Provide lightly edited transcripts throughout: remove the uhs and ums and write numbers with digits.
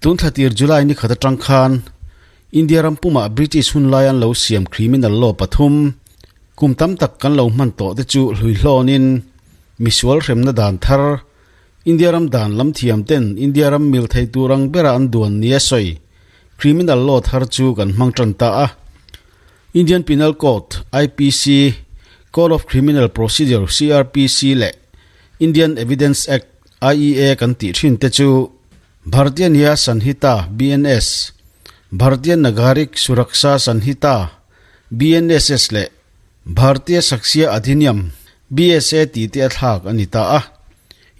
Tun thlatir July ni khat atang khan India ram pumah British hun lai an lo siam criminal law pathum kum tam tak kan lo hman tawh te chu hlui hlawnin misual hremna dan thar India ram dan lam thiam ten India ram mil thei tur ang bera an duan nia sawi criminal law thar chu kan hmang tan ta a. Indian Penal Code, IPC, Code of Criminal Procedure, CrPC, leh Indian Evidence Act, IEA, kan tih thin te chu Bharatiya Nyaya Sanhita, BNS, Bharatiya Nagarik Suraksha Sanhita, BNSS, leh Bharatiya Sakshya Adhiniyam, BSA, tih te a thlak a ni ta a.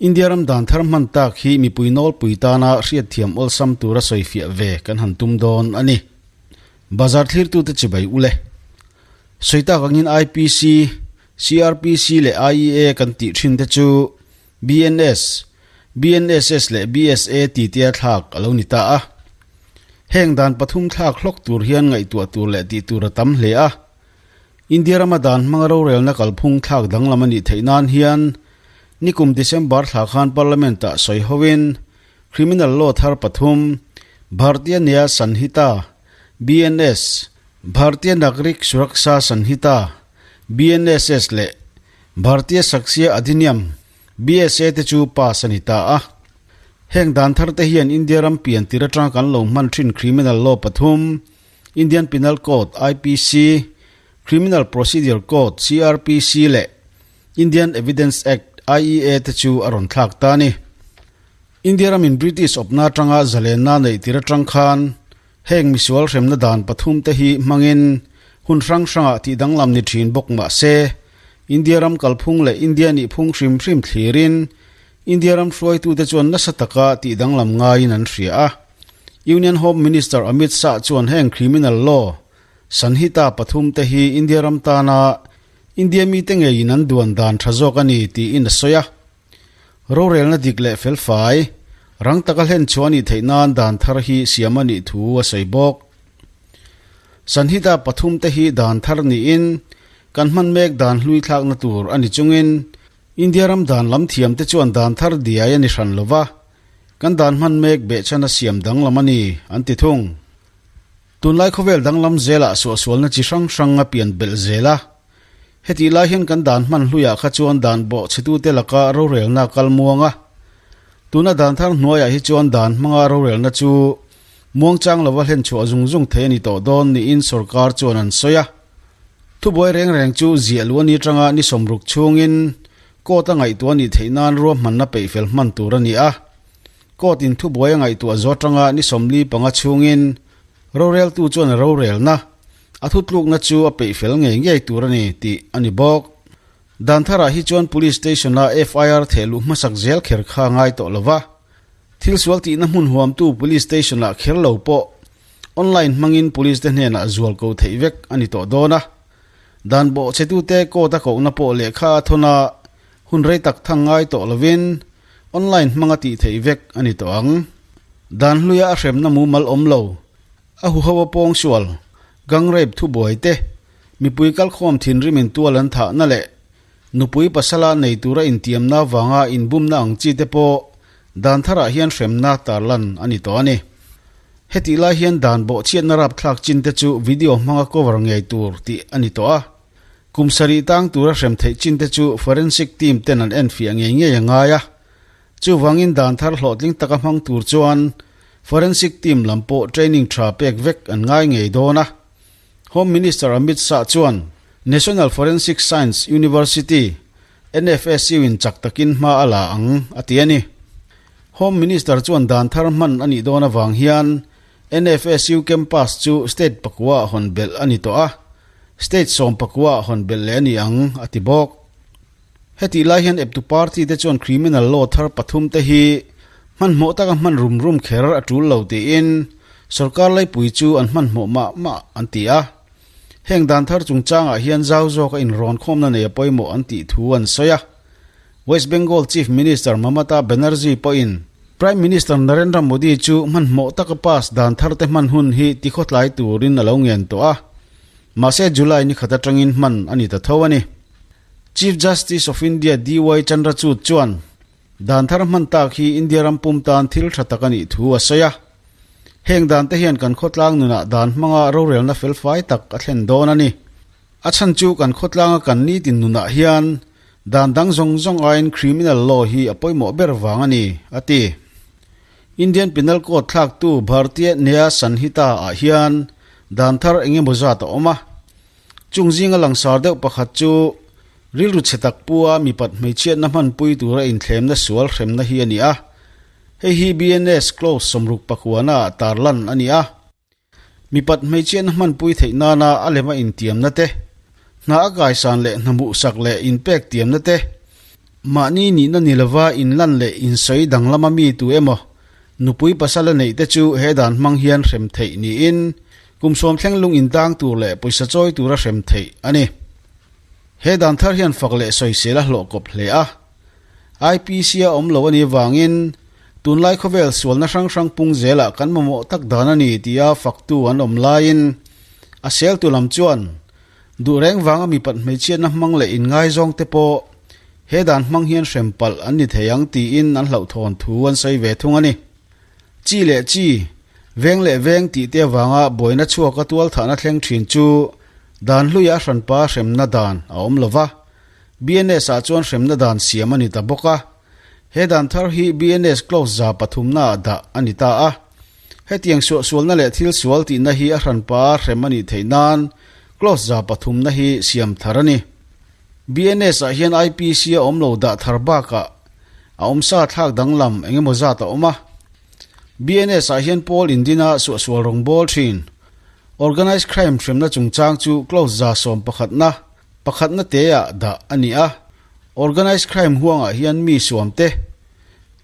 India ram dan thar hman tak hi mipui nawlpui tana hriatthiam awlsam tura sawifiah ve kan han tum dawn a ni. Bazar thlirtute chibai u le. Sawi tak angin IPC, CrPC leh IEA kan tih thin te chu BNS, BNSS leh BSA ti tia thlak a lo ni ta a. Heng dan pathum thlak hlawk tur hian ngaihtuah tur leh tih tur a tam hle a. India rama dan hmanga rorelna kalphung thlak danglam a nih theih nan hian nikum December thla khan Parliament-ah sawi hovin Criminal Law thar pathum, Bharatiya Nyaya Sanhita, BNS, Bharatiya Nagrik Suraksha Sanhita, BNSS, leh Bharatiya Sakshya Adhiniyam, BSA, te chu pass a ni ta a. Heng dan thar te hian India ram pian tir atanga kan lo hman thin Criminal Law pathum, Indian Penal Code, IPC, Criminal Procedure Code, CrPC, leh Indian Evidence Act, IEA, te chu a rawn thlak ta a ni. India ramin British awpna atanga zalenna neih tir atang khan heng misual hremna dan pathum te hi hmangin hun hrang hrangah tih danglam ni thin bawk mah se, India ram kalphung leh India nihphung hrim hrim thlirin India ram hruaitute chuan nasa taka tih danglam ngaiin an hria a. Union Home Minister Amit Shah chuan heng criminal law Sanhita pathum te hi India ram tana India mite ngeiin an duan dan tha zawk a ni tiin a sawi a. Rorelna dik leh felfai, rang taka hlen chhuah a nih theih nan dan thar hi siam a nih thu a sawi bawk. Sanhita pathum te hi dan thar niin kan hman mek dan hlui thlakna tur a ni chungin India ram dan lam thiam te chuan dan thar diai a ni hran lo va, kan dan hman mek behchhan a siam danglam a ni, an ti thung. Tunlai khawvel danglam zelah suahsualna chi hrang hrang a pian belh zel a. Hetih lai hian kan dan hman hluiah kha chuan dan bawh chhetute laka rorelna a kal muang a. Tuna dan thar hnuaiah hi chuan dan hmanga rorelna chu muangchang lova hlen chhuah zung zung thei a ni tawh dawn niin sorkar chuan an sawi a. Thubuai reng reng chu ziah luh a ni atanga ni sawmruk chhungin court a ngaihtuah a nih theih nan ruahmanna peihfel hman tur a ni a. Court in thubuai a ngaihtuah zawh atanga ni 45 chhungin roreltu chuan a rorelna A thutlukna chu a peih fel ngei ngei tur a ni tih a ni bawk. Dan tharah hi chuan Police Station-a FIR theh luh hmasak zel kher kha a ngai tawh lo va. Thil sual tihna hmun huamtu Police Station-ah kher lo pawh online hmangin Police te hnenah zual ko theih vek a ni tawh dawn a. Dan bawhchhetute court a kohna pawh lehkha a thawn a, hun rei tak thang ngai tawh lovin online hmanga tih theih vek a ni tawh ang. Dan hluia a hremna mumal awm lo. A huho a pawngsual, gang rape thubuai te, mipui kalkhawm thinrimin tual an thahna leh nupui pasala nei tura intiamna vanga inbumna ang chi te pawh dan tharah hian hremna tarlan a ni tawh a ni. Hetih lai hian dan bawhchhiatna rapthlak chin te chu video hmanga cover ngei tur tih a ni tawh a. Kum sarih tang tura hrem theih chin te chu forensic team ten an enfiah ngei ngei a ngai a. Chuvangin dan thar hlawhtling taka hmang tur chuan Forensic team lam pawh training tha pek vek an ngai ngei dawn a. Home Minister Amit Shah chuan National Forensic Science University, NFSU, in chak takin hma a la ang a ti a ni. Home Minister chuan dan thar hman a nih dawn avang hian NFSU campus chu state pakua ah hawn belh a ni tawh a, state sawm pakua ah hawn belh leh a ni ang a ti bawk. Hetih lai hian eptu party te chuan criminal law thar pathum te hi hmanhmawh taka hman rum rum kher a tul lo tiin sorkar laipui chu an hmanhmawh mah mah an ti a. Heng dan thar chungchangah hian zau zawka inrawn khawmna nei a pawimawh an tih thu an sawi a. West Bengal Chief Minister Mamata Banerjee pawhin Prime Minister Narendra Modi chu hmanhmawh taka pass dan thar te hman hun hi tikhawtlai turin a lo ngen tawh a. Mahse July ni khat atangin hman a ni ta tho a ni. Chief Justice of India DY Chandrachud chuan dan thar hman tak hi India ram pum tan thil tha tak a nih thu a sawi a. Heng dan te hian kan khawtlang nunah dan hmanga rorelna felfai tak a thlen dawn a ni. A chhan chu kan khawtlanga kan nitin nunah hian dan dang zawng zawng aiin criminal law hi a pawimawh ber vang a ni, a ti. Indian Penal Code thlaktu Bhartiya Nyaya Sanhita ah hian dan thar eng emaw zat a awm a. Chung zinga langsar deuh pakhat chu rilru chhe tak pua mipat hmeichhiatna hmanpui tura inthlemna sual hremna hi a ni a. Hei hi BNS Clause 64 ah tarlan a ni a. Mipat hmeichhiatna hmanpui theih nana a lema intiamna te, hna a kaisan leh hna hmuhsak leh inpek tiamna te, mahni nihna ni lova inlan leh insawi danglama mi tu emaw nupui pasala neih te chu he dan hmang hian hrem theih niin kum sawm thleng lung intang tur leh pawisa chawi tura hrem theih a ni. He dan thar hian fak leh sawisel a hlawh kawp hle a. IPC a awm lo a nih vangin tunlai khawvel sualna hrang hrang pung zelah kan mamawh tak dan a ni tia faktu an awm laiin a seltu lam chuan duh reng vanga mipat hmeichhiatna hmang leh inngaizawng te pawh he dan hmang hian hrem palh an ni thei ang tiin an hlauhthawn thu an sawi ve thung a ni. Chi leh chi, veng leh veng tih te avanga buaina chhuaka tualthahna thleng thin chu dan hluia hranpa hremna dan a awm lo va. BNS ah chuan hremna dan siam a ni ta bawk a. He dan thar hi BNS clause 300 ah dah a ni ta a. Hetiang suahsualna leh thil sual tihna hi a hranpa hrem a nih theih nan clause 300 hi siam thar a ni. BNS ah hian IPC a awm lo dah thar bakah a awmsa thlak danglam eng emaw zat a awm a. BNS ah hian pawl indina suahsual rawngbawl thin Organised Crime hremna chungchang chu clause 11 Pakhatna te ah dah a ni a, Organised Crime huangah hian mi suam te,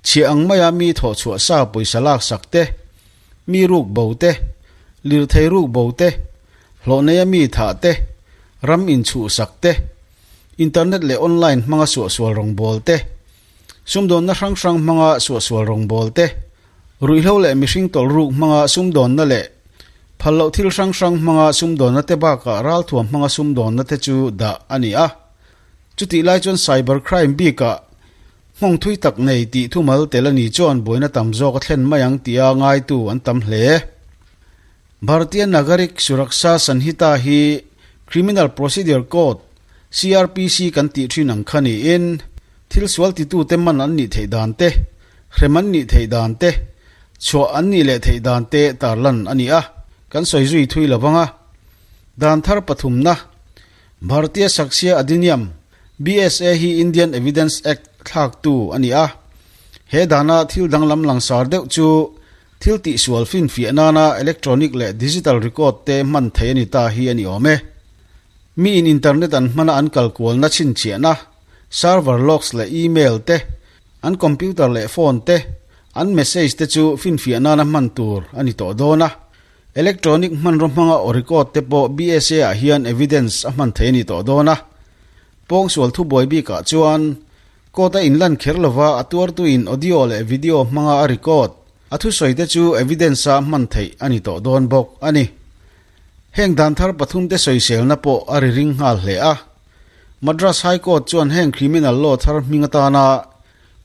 chhiah ang maia mi thawhchhuah sa pawisa lak sak te, mi ruk bo te, lirthei ruk bo te, hlawh neia mi thah te, ram inchhuh sak te, internet leh online hmanga suahsual rawngbâwl te, sumdawnna hrang hrang hmanga suahsual rawngbâwl te, Ruihhlo leh mihring tawlh ruk hmanga sumdawnna leh phal loh thil hrang hrang hmanga sumdawnna te bakah ralthuam hmanga sumdawnna te chu dah a ni a. Chutih lai chuan cyber crime bikah nghawng thui tak nei tih thumal tel a ni chuan buaina tam zawk a thlen mai ang tia ngaitu an tam hle. Bharatiya Nagarik Suraksha Sanhita hi Criminal Procedure Code, CrPC, kan tih thin ang kha niin thil sual titute man an nih theih dan te, hrem an nih theih dan te, chhuah an nih leh theih dan te tarlan a ni a, kan sawi zui thui lo vang a. Dan thar pathumna, Bharatiya Sakshya Adhiniyam, BSA, hi Indian Evidence Act thlaktu a ni a. He dana thil danglam langsar deuh chu thil tihsual finfiah nana electronic leh digital record te hman theih a ni ta hi a ni awm e. Miin internet an hmana an kalkualna chhinchhiahna, server logs leh email te, An computer leh phone te, an message te chu finfiah nana hman tur a ni tawh dawn a. Electronic hmanraw hmanga aw record te pawh BSA ah hian evidence a hman thei a ni tawh dawn a. Pawngsual thubuai bikah chuan court a inlan kher lova a tuartuin audio leh video hmanga a record a thusawi te chu evidence a hman theih a ni tawh dawn bawk a ni. Heng dan thar pathum te sawiselna pawh a ri ring nghal hle a. Madras High Court chuan heng criminal law thar hming atana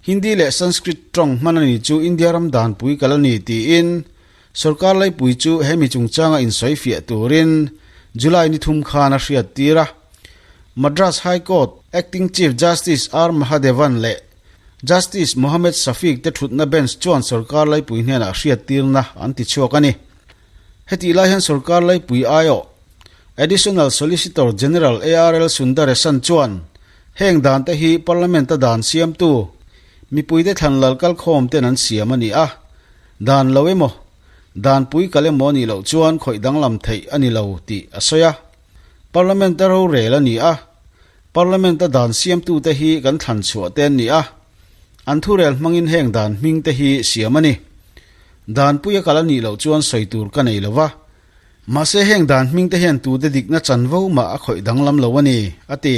Hindi leh Sanskrit tawng hman a ni chu India ram danpui kal a ni tiin sorkar laipui chu hemi chungchanga insawifiah turin July ni thum khan a hriattir a. Madras High Court Acting Chief Justice R Mahadevan leh Justice Mohammed Shafiq te thutna bench chuan sorkar laipui hnenah hriattirna an ti chhuak a ni. Hetih lai hian sorkar laipui aiawh Additional Solicitor General ARL Sundaresan chuan heng dante hi Parliament-a dan siamtu mipuite thlan lal kalkhawm ten an siam a ni a, dan lo emaw, dan pui kal emaw a nih loh chuan khawih danglam theih a ni lo tih a sawi a. Parliament-a rorel a ni a, Parliament-a dan siamtute hi kan thlan chhuah te an ni a, an thurel hmangin heng dan hming te hi siam a ni. Dan puia kal a nih loh chuan sawi tur ka nei lo va. Mahse heng dan hming te hian tute dikna chanvo mah a khawih danglam lo a ni, a ti.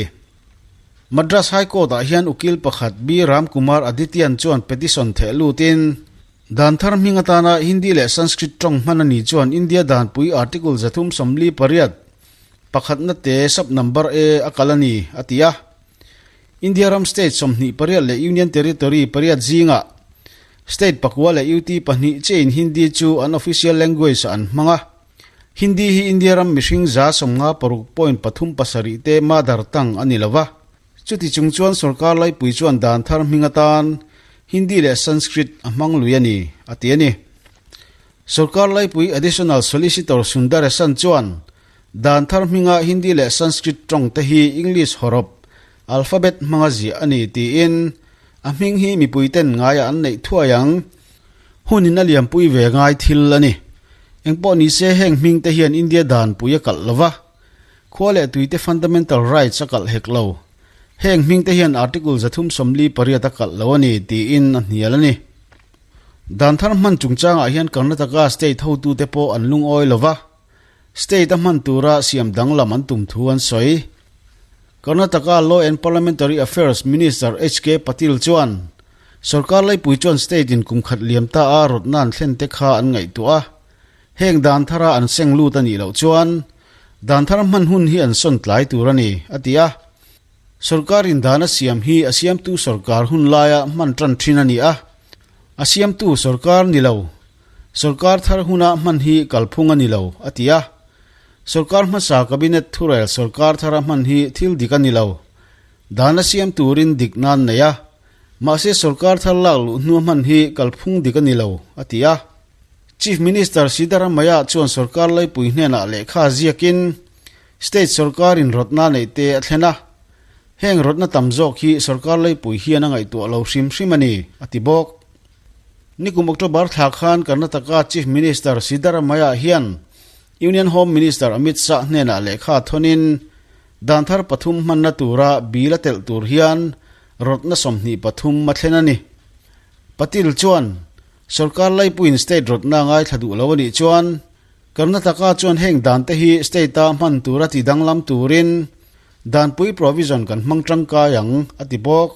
Madras High Court ah hian ukil pakhat B. Ram Kumar Adityan chuan petition theh lutin, Dan thar hming atana Hindi leh Sanskrit tawng hman a nih chuan India danpui Article 348, pakhatna te sub number A a kal a ni, a ti a. India ram state 28 leh Union Territory pariat zingah. State pakua leh UT pahnih chiahin Hindi chu an official language ah an hmang a. Hindi hi India ram mihring 56 point pathum pasarih te mother tongue a ni lo va. Chuti chung chuan sorkar laipui chuan dan thar hming atan Hindi leh Sanskrit a hmang lui a ni, a ti a ni. Sorkar laipui Additional Solicitor Sundaresan chuan dan thar hminga Hindi leh Sanskrit tawng te hi English hawrawp, alphabet, hmanga ziah a ni tiin a hming hi mipuiten ngaiah an neih thuai ang. Hunin a liampui ve ngai thil a ni. Engpawh nise heng hming te hian India danpui a kalh lo va, khua leh tuite fundamental rights a kalh hek lo. Heng hming te hian Article 348 a kalh lo a ni tiin a hnial a ni. Dan thar hman chungchangah hian Karnataka state hotute pawh an lungawi lo va, state a hman tura siam danglam an tum thu an sawi. Karnataka Law and Parliamentary Affairs Minister HK Patil chuan sorkar laipui chuan state in kum khat liam ta a rawtna an thlen te kha an ngaihtuah a, heng dan thara an seng lut a nih loh chuan dan thar hman hun hi an sawn tlai tur a ni, a ti a. Sorkarin dan a siam hi a siamtu sorkar hun laia hman tan thin a ni a, a siamtu sorkar ni lo, sorkar thar huna hman hi kalphung a ni lo, a ti a. Sorkar hmasa Cabinet thurel sorkar thara hman hi thil dik a ni lo. Dan a siam turin dik nan nei a, mahse sorkar thar lak luh hnua hman hi kalphung dik a ni lo, a ti a. Chief Minister Siddaramaiah chuan sorkar laipui hnenah lehkha ziakin State sorkarin rawtna neih te a thlen a, heng rawtna tam zawk hi sorkar laipui hian a ngaihtuah lo hrim hrim a ni, a ti bawk. Nikum October thla khan Karnataka Chief Minister Siddaramaiah hian Union Home Minister Amit Shah hnenah lehkha thawnin dan thar pathum hmanna tura bill a telh tur hian rawtna 23 a thlen a ni. Patil chuan sorkar laipuiin state rawtna ngaithla duh lo a nih chuan Karnataka chuan heng dan te hi state-a hman tura ti danglam turin danpui provision kan hmang tangkai ang, a ti bawk.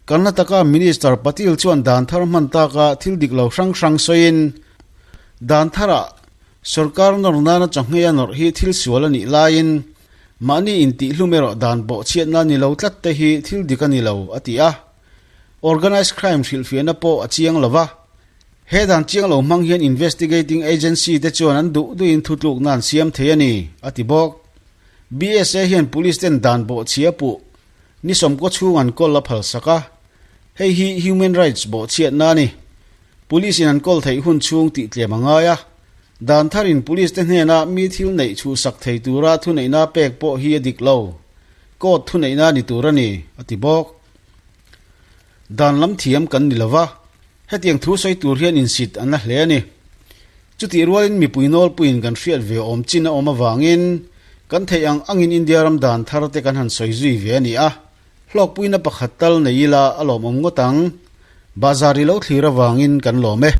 Karnataka Minister Patil chuan dan thar hman taka thil dik lo hrang hrang sawiin, Dan tharah sorkar nawr nana chawhngei a nawrh hi thil sual a nih laiin mahni intihhlum erawh dan bawhchhiatna ni lo tlat te hi thil dik a ni lo, a ti a. Organised crime hrilhfiahna pawh a chiang lo va. He dan chiang lo hmang hian investigating agency te chuan an duh duhin thutlukna an siam thei a ni, a ti bawk. BSA hian police ten dan bawhchhia puh ni sawmkaw chhung an kawl a phalsak a, hei hi human rights bawhchhiatna a ni. Police in an kawl theih hun chhung tih tlem a ngai a, dan tharin police te hnena mi thil neih chhuhsak thei tura thuneihna pek pawh hi a dik lo. Court thuneihna ni tur a ni, a ti bawk. Dan lam thiam kan ni lova, hetiang thu sawi tur hian insit an la hle a ni. Chutih rualin mipui nawlpuiin kan hriat ve awm chin a awm avangin kan theih ang angin India ram dan thar te kan han sawi zui ve a ni a, hlawkpuina pakhat tal nei ila a lawmawm ngawt ang. Bahzar i lo thlir avangin kan lawm e.